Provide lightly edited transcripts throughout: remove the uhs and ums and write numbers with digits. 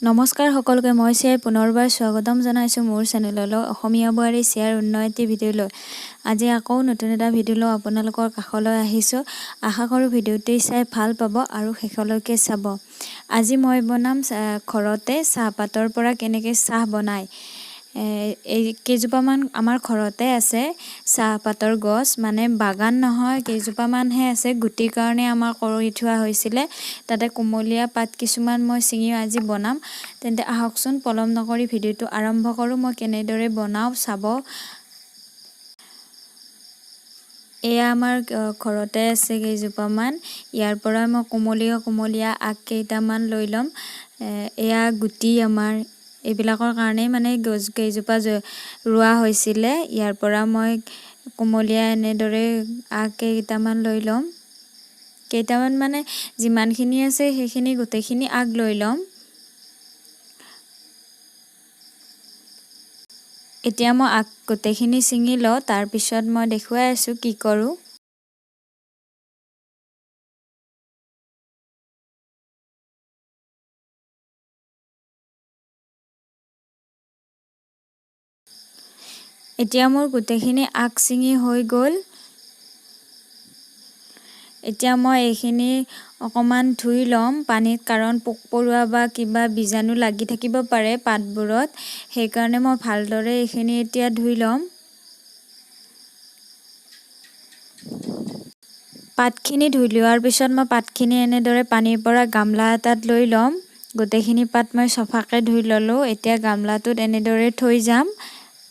নমস্কাৰ সকলোকে, মই শ্বেয়াৰ পুনৰবাৰ স্বাগতম জনাইছোঁ মোৰ চেনেললৈ, অসমীয়া বোৱাৰী শ্বেয়াৰ অন্য এটি ভিডিঅ'লৈ। আজি আকৌ নতুন এটা ভিডিঅ' লৈ আপোনালোকৰ কাষলৈ আহিছোঁ। আশা কৰোঁ ভিডিঅ'টি চাই ভাল পাব আৰু শেষলৈকে চাব। আজি মই বনাম ঘৰতে চাহপাতৰ পৰা কেনেকৈ চাহ বনায়। এই কেইজোপামান আমাৰ ঘৰতে আছে চাহপাতৰ গছ, মানে বাগান নহয়, কেইজোপামানহে আছে। গুটিৰ কাৰণে আমাৰ কৰি থোৱা হৈছিলে। তাতে কুমলীয়া পাত কিছুমান মই ছিঙি আজি বনাম। তেন্তে আহকচোন, পলম নকৰি ভিডিঅ'টো আৰম্ভ কৰোঁ। মই কেনেদৰে বনাওঁ চাব। এয়া আমাৰ ঘৰতে আছে কেইজোপামান। ইয়াৰ পৰা মই কুমলীয়া কুমলীয়া আগ কেইটামান লৈ ল'ম। এয়া গুটি আমাৰ এইবিলাকৰ কাৰণেই মানে গছ কেইজোপা ৰোৱা হৈছিলে। ইয়াৰ পৰা মই কুমলীয়া এনেদৰে আগ কেইটামান লৈ ল'ম। কেইটামান মানে যিমানখিনি আছে সেইখিনি গোটেইখিনি আগ লৈ ল'ম। এতিয়া মই আগ গোটেইখিনি ছিঙি লওঁ, তাৰপিছত মই দেখুৱাই আছোঁ কি কৰোঁ। এতিয়া মোৰ গোটেইখিনি আগ ছিঙি হৈ গ'ল। এতিয়া মই এইখিনি অকণমান ধুই ল'ম পানীত, কাৰণ পোক পৰুৱা বা কিবা বীজাণু লাগি থাকিব পাৰে পাতবোৰত। সেইকাৰণে মই ভালদৰে এইখিনি এতিয়া ধুই ল'ম। পাতখিনি ধুই লোৱাৰ পিছত মই পাতখিনি এনেদৰে পানীৰ পৰা গামলা এটাত লৈ ল'ম। গোটেইখিনি পাত মই চফাকৈ ধুই ল'লোঁ। এতিয়া গামলাটোত এনেদৰে থৈ যাম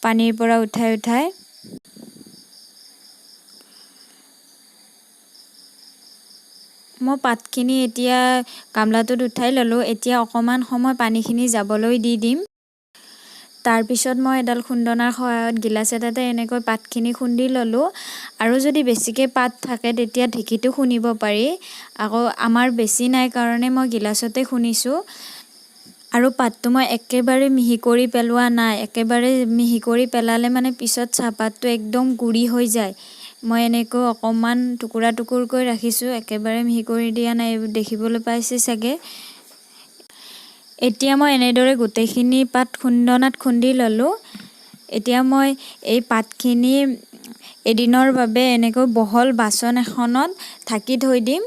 পানীৰ পৰা উঠাই উঠাই। মই পাতখিনি এতিয়া গামলাটোত উঠাই ল'লোঁ। এতিয়া অকণমান সময় পানীখিনি যাবলৈ দি দিম। তাৰপিছত মই এডাল খুন্দনাৰ সহায়ত গিলাচ এটাতে এনেকৈ পাতখিনি খুন্দি ল'লোঁ। আৰু যদি বেছিকৈ পাত থাকে তেতিয়া ঢেঁকীতো খুন্দিব পাৰি। আকৌ আমাৰ বেছি নাই কাৰণে মই গিলাচতে খুন্দিছোঁ। আৰু পাতটো মই একেবাৰে মিহি কৰি পেলোৱা নাই। একেবাৰে মিহি কৰি পেলালে মানে পিছত চাহপাতটো একদম গুড়ি হৈ যায়। মই এনেকৈ অকণমান টুকুৰা টুকুৰকৈ ৰাখিছোঁ, একেবাৰে মিহি কৰি দিয়া নাই, দেখিবলৈ পাইছে চাগে। এতিয়া মই এনেদৰে গোটেইখিনি পাত খুন্দনাত খুন্দি ল'লোঁ। এতিয়া মই এই পাতখিনি এদিনৰ বাবে এনেকৈ বহল বাচন এখনত ঢাকি থৈ দিম।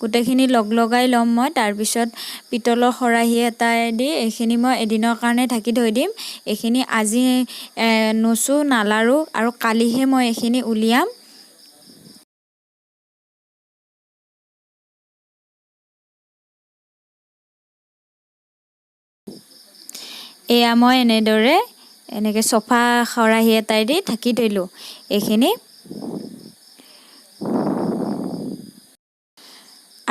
গোটেইখিনি লগ লগাই ল'ম মই। তাৰপিছত পিতলৰ খৰাহী এটাই দি এইখিনি মই এদিনৰ কাৰণে ঢাকি থৈ দিম। এইখিনি আজি নুচো নালাৰো আৰু কালিহে মই এইখিনি উলিয়াম। এয়া মই এনেদৰে এনেকৈ চফা খৰাহী এটাই দি ঢাকি থৈলোঁ এইখিনি।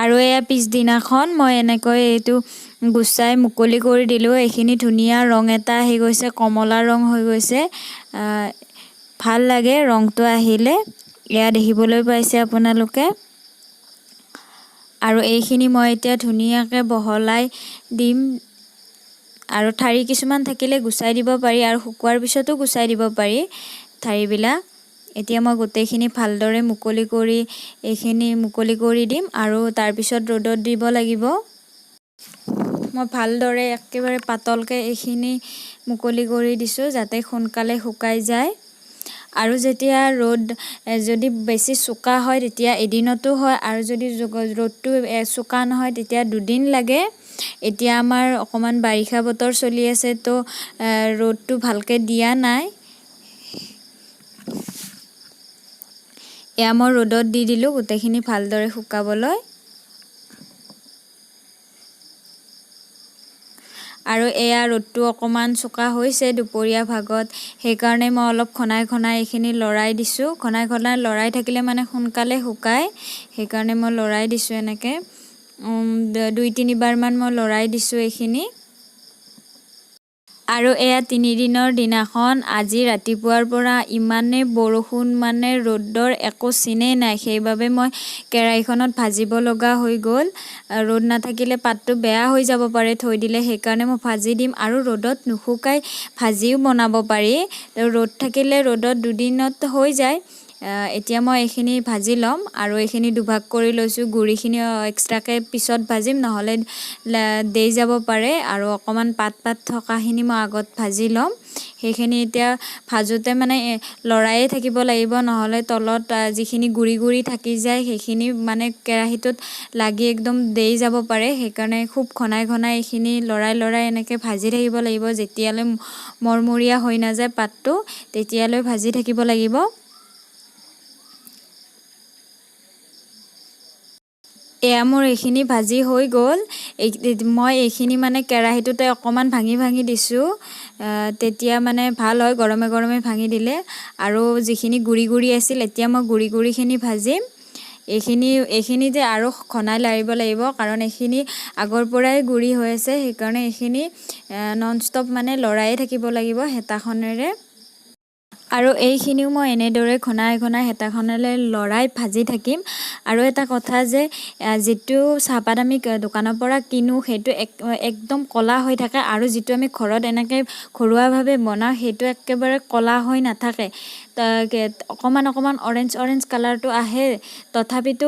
আৰু এয়া পিছদিনাখন মই এনেকৈ এইটো গুচাই মুকলি কৰি দিলোঁ। এইখিনি ধুনীয়া ৰং এটা আহি গৈছে, কমলা ৰং হৈ গৈছে। ভাল লাগে ৰংটো আহিলে। এয়া দেখিবলৈ পাইছে আপোনালোকে। আৰু এইখিনি মই এতিয়া ধুনীয়াকৈ বহলাই দিম। আৰু ঠাৰি কিছুমান থাকিলে গুচাই দিব পাৰি, আৰু শুকোৱাৰ পিছতো গুচাই দিব পাৰি ঠাৰিবিলাক। এতিয়া মই গোটেইখিনি ভালদৰে মুকলি কৰি এইখিনি মুকলি কৰি দিম আৰু তাৰপিছত ৰ'দত দিব লাগিব। মই ভালদৰে একেবাৰে পাতলকৈ এইখিনি মুকলি কৰি দিছোঁ যাতে সোনকালে শুকাই যায়। আৰু যেতিয়া ৰ'দ যদি বেছি চোকা হয় তেতিয়া এদিনতো হয়, আৰু যদি ৰ'দটো চোকা নহয় তেতিয়া দুদিন লাগে। এতিয়া আমাৰ অকণমান বাৰিষা বতৰ চলি আছে, তো ৰ'দটো ভালকৈ দিয়া নাই। এয়া মই ৰ'দত দি দিলোঁ গোটেইখিনি ভালদৰে শুকাবলৈ। আৰু এয়া ৰ'দটো অকণমান চোকা হৈছে দুপৰীয়া ভাগত, সেইকাৰণে মই অলপ ঘনাই ঘনাই এইখিনি লৰাই দিছোঁ। ঘনাই ঘনাই লৰাই থাকিলে মানে সোনকালে শুকায়, সেইকাৰণে মই লৰাই দিছোঁ এনেকৈ। 2 তিনিবাৰমান মই লৰাই দিছোঁ এইখিনি। আৰু এয়া তিনিদিনৰ দিনাখন আজি ৰাতিপুৱাৰ পৰা ইমানেই বৰষুণ, মানে ৰ'দৰ একো চিনেই নাই, সেইবাবে মই কেৰাহীখনত ভাজিব লগা হৈ গ'ল। ৰ'দ নাথাকিলে পাতটো বেয়া হৈ যাব পাৰে থৈ দিলে, সেইকাৰণে মই ভাজি দিম। আৰু ৰ'দত নুশুকাই ভাজিও বনাব পাৰি। ৰ'দ থাকিলে ৰ'দত দুদিনত হৈ যায়। এতিয়া মই এইখিনি ভাজি ল'ম আৰু এইখিনি দুভাগ কৰি লৈছোঁ। গুড়িখিনি এক্সট্ৰাকৈ পিছত ভাজিম, নহ'লে দেই যাব পাৰে। আৰু অকণমান পাত পাত থকাখিনি মই আগত ভাজি ল'ম। সেইখিনি এতিয়া ভাজোঁতে মানে লৰায়ে থাকিব লাগিব, নহ'লে তলত যিখিনি গুড়ি গুড়ি থাকি যায় সেইখিনি মানে কেৰাহীটোত লাগি একদম দেই যাব পাৰে। সেইকাৰণে খুব ঘনাই ঘনাই এইখিনি লৰাই লৰাই এনেকৈ ভাজি থাকিব লাগিব। যেতিয়ালৈ মৰমৰীয়া হৈ নাযায় পাতটো, তেতিয়ালৈ ভাজি থাকিব লাগিব। এয়া মোৰ এইখিনি ভাজি হৈ গ'ল। মই এইখিনি মানে কেৰাহীটোতে অকণমান ভাঙি ভাঙি দিছোঁ, তেতিয়া মানে ভাল হয় গৰমে গৰমে ভাঙি দিলে। আৰু যিখিনি গুড়ি গুড়ি আছিল, এতিয়া মই গুড়ি গুড়িখিনি ভাজিম। এইখিনি যে আৰু ঘনাই লাৰিব লাগিব, কাৰণ এইখিনি আগৰ পৰাই গুড়ি হৈ আছে। সেইকাৰণে এইখিনি নন ষ্টপ মানে লৰায়ে থাকিব লাগিব হেতাখনেৰে। আৰু এইখিনিও মই এনেদৰে ঘনাই ঘনাই হেতাখনেৰে লৰাই ভাজি থাকিম। আৰু এটা কথা যে যিটো চাহপাত আমি দোকানৰ পৰা কিনো সেইটো একদম ক'লা হৈ থাকে, আৰু যিটো আমি ঘৰত এনেকৈ ঘৰুৱাভাৱে বনাওঁ সেইটো একেবাৰে ক'লা হৈ নাথাকে, অকণমান অকণমান অৰেঞ্জ অৰেঞ্জ কালাৰটো আহে। তথাপিতো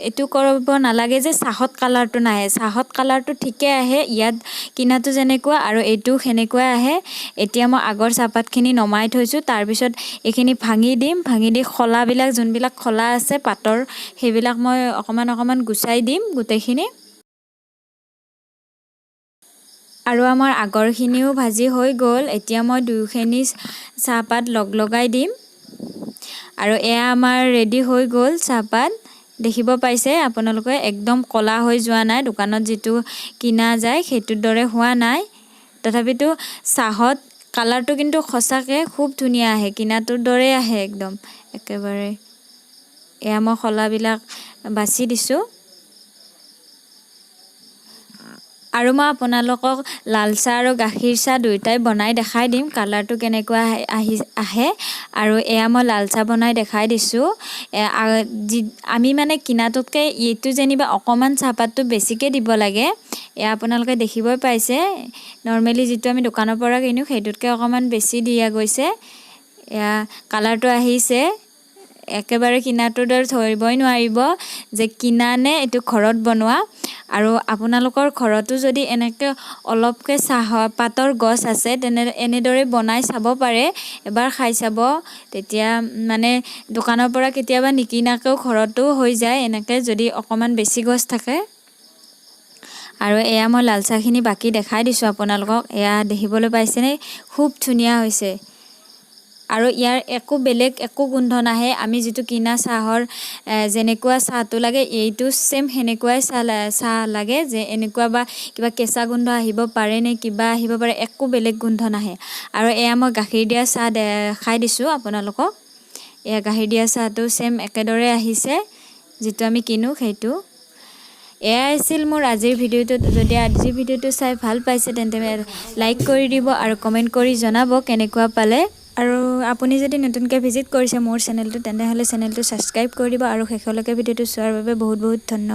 এইটো কৰিব নালাগে যে চাহত কালাৰটো নাহে, চাহত কালাৰটো ঠিকে আহে। ইয়াত কিনাটো যেনেকুৱা আৰু এইটো সেনেকুৱাই আহে। এতিয়া মই আগৰ চাহপাতখিনি নমাই থৈছোঁ। তাৰপিছত এইখিনি ভাঙি দিম। ভাঙি দি খোলাবিলাক, যোনবিলাক খোলা আছে পাতৰ, সেইবিলাক মই অকণমান অকণমান গুচাই দিম গোটেইখিনি। আৰু আমাৰ আগৰখিনিও ভাজি হৈ গ'ল। এতিয়া মই দুয়োখিনি চাহপাত লগ লগাই দিম। আৰু এয়া আমাৰ ৰেডি হৈ গ'ল চাহপাত। দেখিব পাইছে আপোনালোকে, একদম ক'লা হৈ যোৱা নাই, দোকানত যিটো কিনা যায় সেইটোৰ দৰে হোৱা নাই। তথাপিতো চাহত কালাৰটো কিন্তু সঁচাকৈ খুব ধুনীয়া আহে, কিনাটোৰ দৰেই আহে একদম একেবাৰে। এয়া মই শলাবিলাক বাছি দিছোঁ। আৰু মই আপোনালোকক লাল চাহ আৰু গাখীৰ চাহ দুয়োটাই বনাই দেখাই দিম, কালাৰটো কেনেকুৱা আহে। আৰু এয়া মই লাল চাহ বনাই দেখাই দিছোঁ। আমি মানে কিনাটোতকৈ এইটো যেনিবা অকণমান চাহপাতটো বেছিকৈ দিব লাগে। এয়া আপোনালোকে দেখিবই পাইছে, নৰ্মেলি যিটো আমি দোকানৰ পৰা কিনো সেইটোতকৈ অকণমান বেছি দিয়া গৈছে। এয়া কালাৰটো আহিছে একেবাৰে কিনাটোৰ দৰে, ধৰিবই নোৱাৰিব যে কিনা নে এইটো ঘৰত বনোৱা। আৰু আপোনালোকৰ ঘৰতো যদি এনেকৈ অলপকৈ চাহৰ পাতৰ গছ আছে, তেনে এনেদৰে বনাই চাব পাৰে, এবাৰ খাই চাব। তেতিয়া মানে দোকানৰ পৰা কেতিয়াবা নিকিনাকৈও ঘৰতো হৈ যায় এনেকৈ, যদি অকণমান বেছি গছ থাকে। আৰু এয়া মই লাল চাহখিনি বাকী দেখাই দিছোঁ আপোনালোকক। এয়া দেখিবলৈ পাইছেনে, খুব ধুনীয়া হৈছে। আৰু ইয়াৰ একো বেলেগ একো গোন্ধ নাহে। আমি যিটো কিনা চাহৰ যেনেকুৱা চাহটো লাগে, এইটো ছেম সেনেকুৱাই চাহ লাগে। যে এনেকুৱা বা কিবা কেঁচা গোন্ধ আহিব পাৰে নে কিবা আহিব পাৰে, একো বেলেগ গোন্ধ নাহে। আৰু এয়া মই গাখীৰ দিয়া চাহ দেখাই দিছোঁ আপোনালোকক। এয়া গাখীৰ দিয়া চাহটো ছেম একেদৰে আহিছে যিটো আমি কিনো সেইটো। এয়াই আছিল মোৰ আজিৰ ভিডিঅ'টোত। যদি আজিৰ ভিডিঅ'টো চাই ভাল পাইছে তেন্তে লাইক কৰি দিব আৰু কমেণ্ট কৰি জনাব কেনেকুৱা পালে। আৰু আপুনি যদি নতুনকৈ ভিজিট কৰিছে মোৰ চেনেলটো, তেনেহ'লে চেনেলটো ছাবস্ক্ৰাইব কৰি দিব। আৰু শেষলৈকে ভিডিঅ'টো চোৱাৰ বাবে বহুত বহুত ধন্যবাদ।